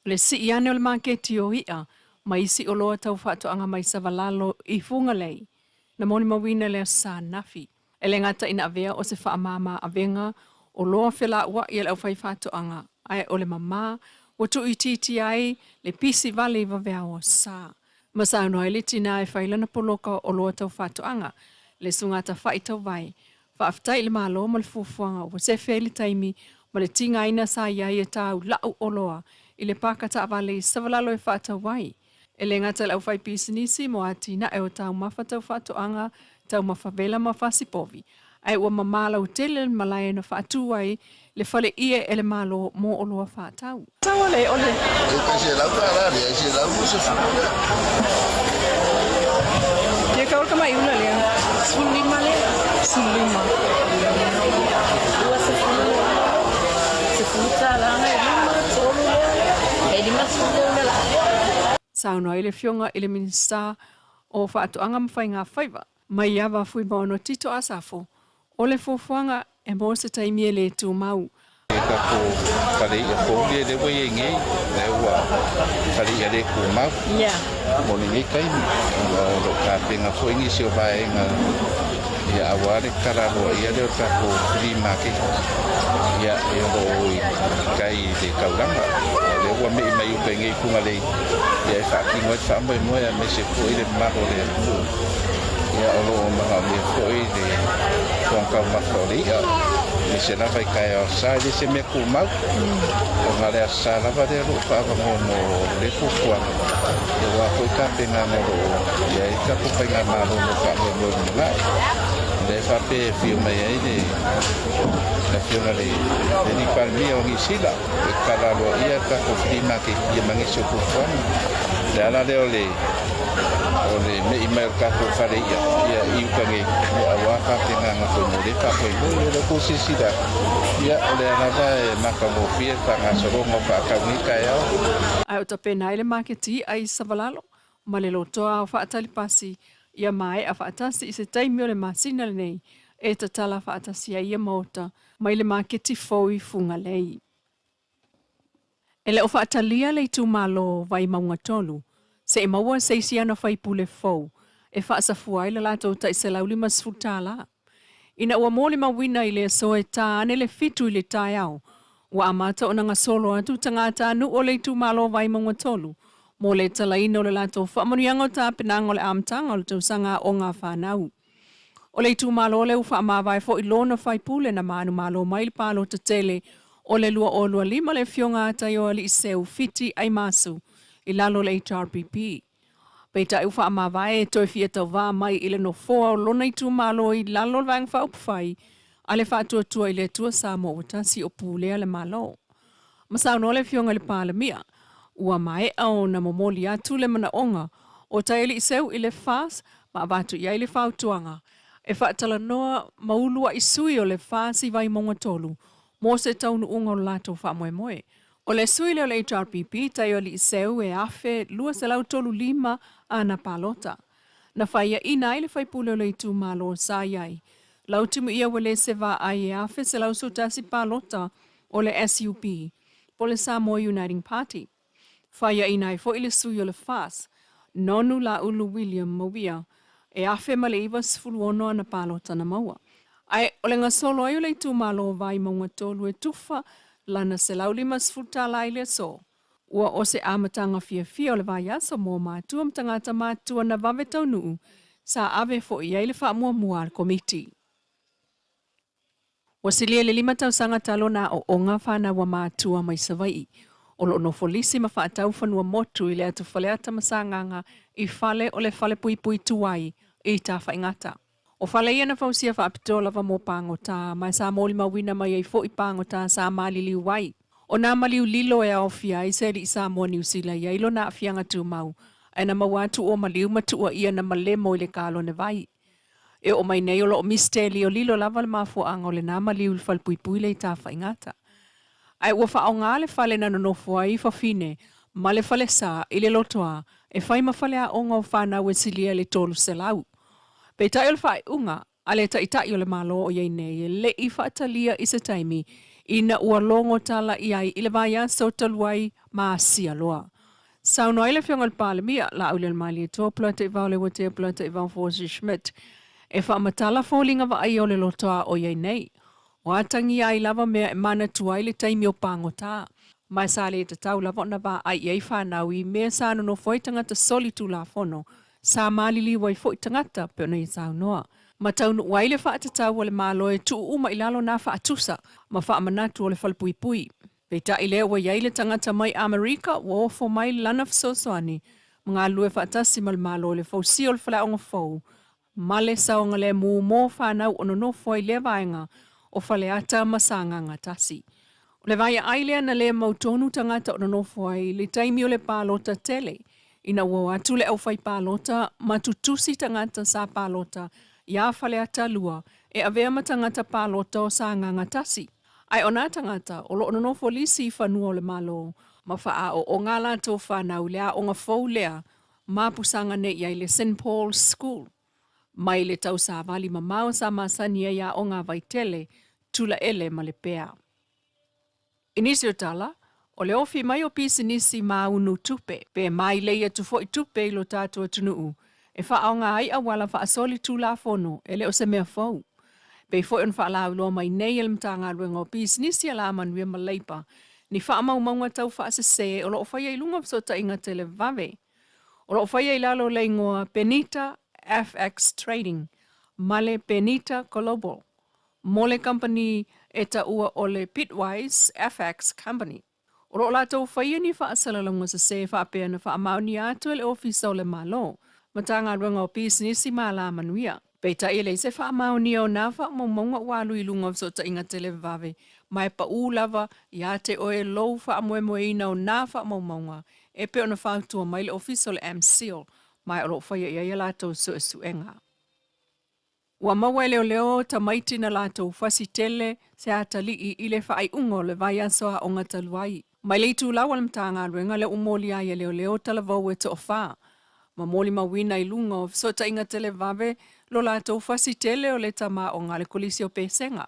O le sii ane o le maketi o iʻa ma isi oloa tau faatoaga mai Savalalo i Fugalei, na molimauina i le Aso Sa ananafi. E le gata ina avea o se faamama avega oloa felaua'i a le aufaifaatoaga, ae o le mama ua tuuitiitia ai le pisi vale i vaveao o Aso Sa. Ma saunoa ai le tinā e fai lana poloka o oloa tau faatoaga, le Susuga Tafa'i Tauvae, Faafetai i le Malo mo le fuafuaga ua sefe ai le taimi ma le tigaina sa i ai e taula'u oloa i le paka taavale i Savalalo e faatau ai. E le gata i le aufaipisinisi mo atinae o taumafa tau faatoaga, taumafa vela ma fasipovi, ae ua mama lautele le malae na faatu ai le fale ie e le Malo mo oloa faatau. Tau le o le. E tai $100 lea, e $120 lea. Ia kau ka mai ula lea. 15 lea. 15. 20 $10 na e lima, tolu lea. E 50 lea la. Saunoa ai le Afioga i le Minisita o Faatoaga ma Faiga Faiva, Maiava Fuimaono Tito Asafo, O le fuafuaga e mo se taimi e le tumau. E tatou fale i'a fou lea lea ua i ai nei, lea ua fale i'a le tumau mo lenei taimi, ona o lo o tapena foi nisi o vaega ia aua le tala aloaia lea o le tatou flea market ia e o lo o i tai i le taulaga. Ia lea ua me'i mai uta i nei Fugalei ia e faatino ai le faamoemoe aemaise foi le mamalu o le atunuu. Ia o lo o manaomia foi le fofoga taumafa o le i'a, aemaise lava i taeao sa, e le se mea tumau, ona o le aso sa lava lea o lo o faaavanoa mo lea fuafuaga, ia aua foi tapenaga o lo o i ai le tatou faigamalo mo faamoemoe lumanai. O lea e faapea e afio mai ai le Afioga i le Alii Palemia o Niu Sila e tatala aloaia le tatou flea market ia ma nisi o fuafuaga. O le ala lea o le o le me'i mai o le tatou fale i'a ia i uta nei, ia aua tapenaga foi mo lea faamoemoe. O lea ua silasila atu, ia o lea lava e matagofie le faagasologa o faatau nei taeao. Ae o tapena ai le maketi i'a i Savalalo ma le lotoa o faatali pasi ia maea faatasi i se taimi o le masina lenei e tatala faatasi ai ia maota mai le maketi fou i Fugalei. E le o faatalia le itumalo o Vaimauga 3 se i maua se isi ana faipule fou e faasafua ai le latou tai $150. Ina ua molimauina i le aso e ta ane le 7 i le taeao, ua amata ona gasolo atu tagatanuu o le itumalo o Vaimauga 3 mo le talaina o le latou faamanuiaga o tapenaga o le amataga o le tausaga aoga a fanau. O le itumalo lea ua faamavae foi lona faipule na manumalo mai le palota tele o le 2025 le Afioga a Taioalii Seu Fiti Aimasu i lalo o le HRPP. Peitai ua faamavae e toe fia tauvā mai i le nofoa o lona itumalo i lalo o le Vaega Faaupufai a le Faatuatua i le Atua Samoa ua Tasi o Pulea le Malo. Ma saunoa le Afioga i le Palemia, ua maea ona momoli atu le manaoga o Taialii Seu i le FAS ma avatu i ai le fautuaga e faatalanoa ma uluai sui o le FAS i Vaimauga 3 mo se taunuuga o le latou faamoemoe. O le sui lea o le HRPP, Taialii Seu e 1235 ana palota. Na faiaina ai le faipule o le itumalo sa i ai Lautimuia Uelese Vaai e 1111 palota o le SUP, po o le Samoa Uniting Party. Faiaina ai foi le sui o le FAS, Nonu Laulu William Mauia, e 1096 ana palota na maua. Ae o le gasolo ai o le itumalo o Vaimauga 3 e tufa lana $150 i le aso. Ua o se amataga fiafia o le vaiaso mo matua ma tagata matutua na vave taunuu sa ave foi i ai le faamuamua a le Komiti. Ua silia i le 5 tausaga talu ona aooga fanau a matua mai Savaii o lo o nofo lisi ma faatau fanua motu i le atu Faleata ma Sagaga i fale o le Falepuipui Tuai i Tafaigata. O fale ia na fausia faapitoa lava mo pagota, ma sa molimauina mai ai foi pagota sa maliliu ai. O nā maliu lilo e aofia ai se alii Samoa Niu Sila i ai lona aafiaga tumau, ae na maua atu o maliu ma tuuaia na malemo i le kalone vai. E oo mai nei o lo o misitelio lilo lava le mafuaaga o lenā maliu i le falepuipui lea i Tafaigata. Ae ua faaaoga le fale na nonofo ai fafine ma le falesa i le lotoa e fai ma faleaoga o fanau e silia i le 300. Peitai o le faaiuga a le Taitai o le Malo o i ai nei e le i faatalia i se taimi ina ua logo tala i ai i le vaiaso talu ai ma asia loa. Saunoa ai le Afioga i le Palemia, Laaulialemalietoa Polataivao Leuatea Polataivao Fosi Schmidt, e faamatala foliga vaaia o le lotoa o i ai nei. O atagia ai lava mea e manatua ai le taimi o pagota, ma e sa le tatau lava ona vaai i ai fanau i mea sa nonofo ai tagata soli tulafono, sa maliliu ai foi tagata, pei ona ia saunoa. Ma taunuu ai le faatatau a le Malo e tuu uma i lalo nā faatusa ma faamanatu o le falepuipui. Peitai lea ua i ai le tagata mai Amerika ua ofo mai lana fesoasoani ma galulue faatasi ma le Malo i le fausia o le faleaoga fou ma le saogalemu mo fanau o nonofo ai lea vaega o Faleata ma Sagaga 1. O le vaiaai lea na le mautonu tagata o nonofo ai i le taimi o le palota tele, ina ua o atu le aufaipalota ma tutusi tagata sa palota iā Faleata 2 e avea ma tagata palota o Sagaga 1. Ae o nā tagata o lo o nonofo lisi i fanua o le Malo ma faaoooga a latou fanau i le aoga fou lea ma pusaga nei i ai le St Paul's School. Mai le tausavali mamao sa masani ai aoga a Vaitele, Tulaele ma Lepea. I nisi o tala, o le ofi mai o pisinisi ma unu tupe, pe mailei atu foi tupe i lo tatou atunuu e faaaoga ai auala faasoli tulafono e le o se mea fou. Pei foi ona faalauiloa mai nei e le Matagaluega o Pisinisi Alamanuia ma Leipa ni faamaumauga tau faasese o lo o faia i luga o fesootaiga televave o lo o faia i lalo o le igoa Penita FX Trading ma le Penita Global mo le kamupani e taua o le Bitwise FX Company. O lo o latou faia ni faasalalauga sesē faapea na faamaonia atu e le Ofisa o le Malo, Matagaluega o Pisinisi ma Alamanuia. Peitai e leai se faamaonia o nā faamaumauga ua alu i luga o fesootaiga televave ma e paʻū lava iā te oe lou faamoemoeina o nā faamaumauga e pei ona fautua mai le Ofisa o le AMCIL ma e o lo o faia i ai a latou suesuega. Ua maua e leoleo tamaiti na latou fasi tele se atalii i le faaiuga o le vaiaso aoga talu ai. Mai le itulau a le Matagaluega lea ua molia ai e leoleo talavou e toafa ma molimauina i luga o fesootaiga televave lo latou fasi tele o le tama aoga a le Kolisi o Pesega.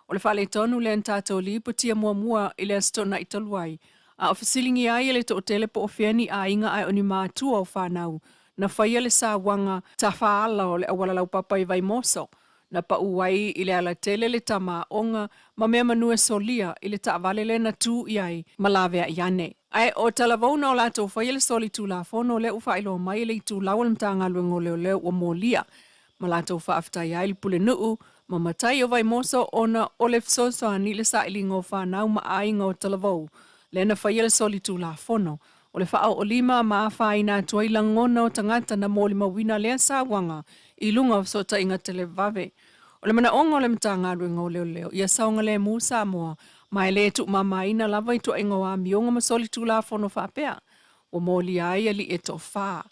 O le faaletonu lea na tatou lipotia muamua i le Aso Toonai talu ai, a o fesiligia ai e le toatele po o fea ni aiga ae o ni matua o fanau na faia le sauaga tafaala o le auala laupapa i Vaimoso, na paʻū ai i le alatele le tama aoga ma mea manu e solia i le taavale lea na tu i ai ma laveai ane. Ae o talavauna o latou faia le soli tulafono lea ua faailoa mai e le itulau o le Matagaluega o Leoleo ua molia ma latou faafetai ai le pulenuu ma matai o Vaimoso ona o le fesoasoani i le sailiga o fanau ma aiga o Talavou lea na faia le soli tulafono o le faaoolima ma afaina atu ai lagona o tagata na molimauina lea sauaga i luga o fesootaiga televave. O le manaoga o le Matagaluega o Leoleo ia saogalemu Samoa ma e le tuumamaina lava i tuaiga o amioga ma soli tulafono faapea ua molia ai alii e toafa.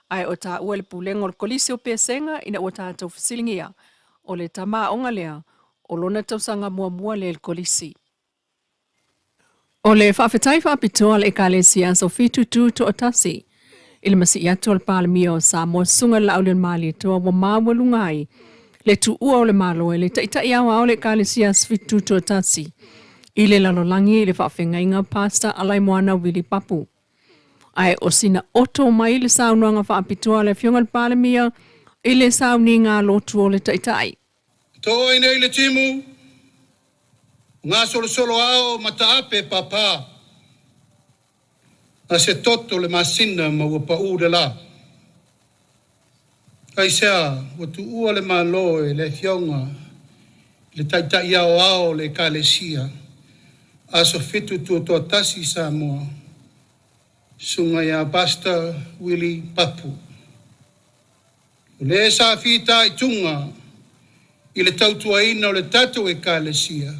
Ae o taua e le Pulega o le Kolisi o Pesega ina ua tatou fesiligia, o le tama aoga lea, o lona tausaga muamua lea i le Kolisi. O le faafetai faapitoa a le Ekalesia Aso Fitu Tutoatasi i le masii atu o le Palemia o Samoa Susuga i le Laaulialemalietoa ua maualuga ai le tuua o le Malo e le Taitai Aoao o le Ekalesia Aso Fitu Tutoatasi i le lalolagi i le faafeagaiga Pastor Alaimoana Willie Papu. Ae o sina oto mai le saunoaga faapitoa a le Afioga i le Palemia i le sauniga lotu o le Taitai. To ai nei le timu, o gasolosolo ao ma taape pāpā, a se toto le masina ma ua paʻū le lā. Aisea ua tuua le Malo e le Afioga i le Taitai Aoao o le Ekalesia Aso Fitu Tutoatasi i Samoa, Susuga ia Pastor Willie Papu. O le sa fitaituga i le tautuaina o le tatou Ekalesia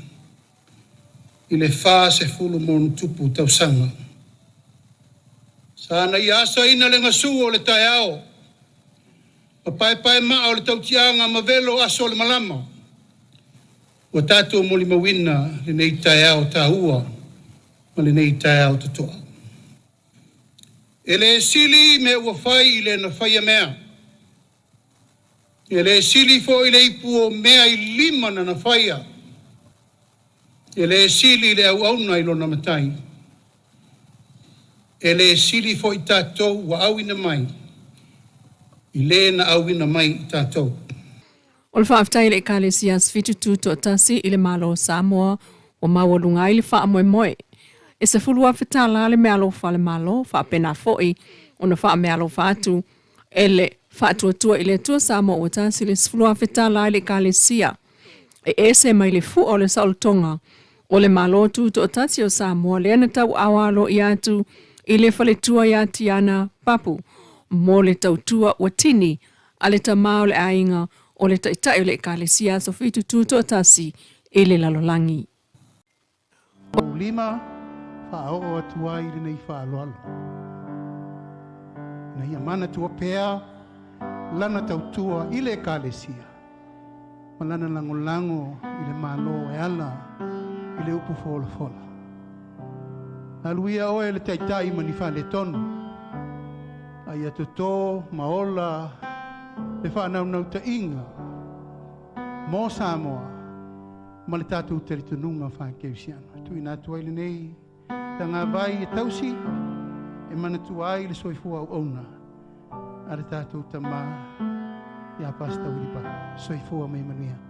i le 40+ tausaga. Sa na ia asaina le gasu o le taeao, ma paepaemaa o le tautiaga ma velo aso o le malama, ua tatou molimauina lenei taeao taua ma lenei taeao totoa. E le sili mea ua fai i le na faia mea. E le sili foi le ipu o mea i lima na na faia. E lē sili le auauna i lona matai, e lē sili foi tatou ua auina mai i lē na auina mai i tatou. O le faafetai a le Ekalesia Aso Fitu Tutoatasi i le Malo o Samoa ua maualuga ai le faamoemoe. E $10,000 le meaalofa a le Malo, faapena foi ona faameaalofa atu e le Faatuatua i le Atua Samoa ua Tasi le $10,000 i le Ekalesia e ese mai le fua o le saolotoga o le Malo Tutoatasi o Samoa lea na tauaaoa aloaia atu i le faletua ia Tiana Papu mo le tautua ua tini a le tama o le aiga o le Taitai o le Ekalesia Aso Fitu Tutoatasi i le lalolagi. Ou lima faaoo atu ai lenei faaaloalo, ina ia manatua pea lana tautua i le Ekalesia ma lana lagolago i le Malo e ala i le upu folafola. Alu ia oe le Taitai ma ni faaletonu, a ia toto ma ola le faanaunautai mo Samoa ma le tatou talitonuga faakerisiano. Tuuina atu ai lenei tagavai e tausi e manatua ai le soifua auauna a le tatou tama ia Pastor Wilipa. Soifua mai manuia.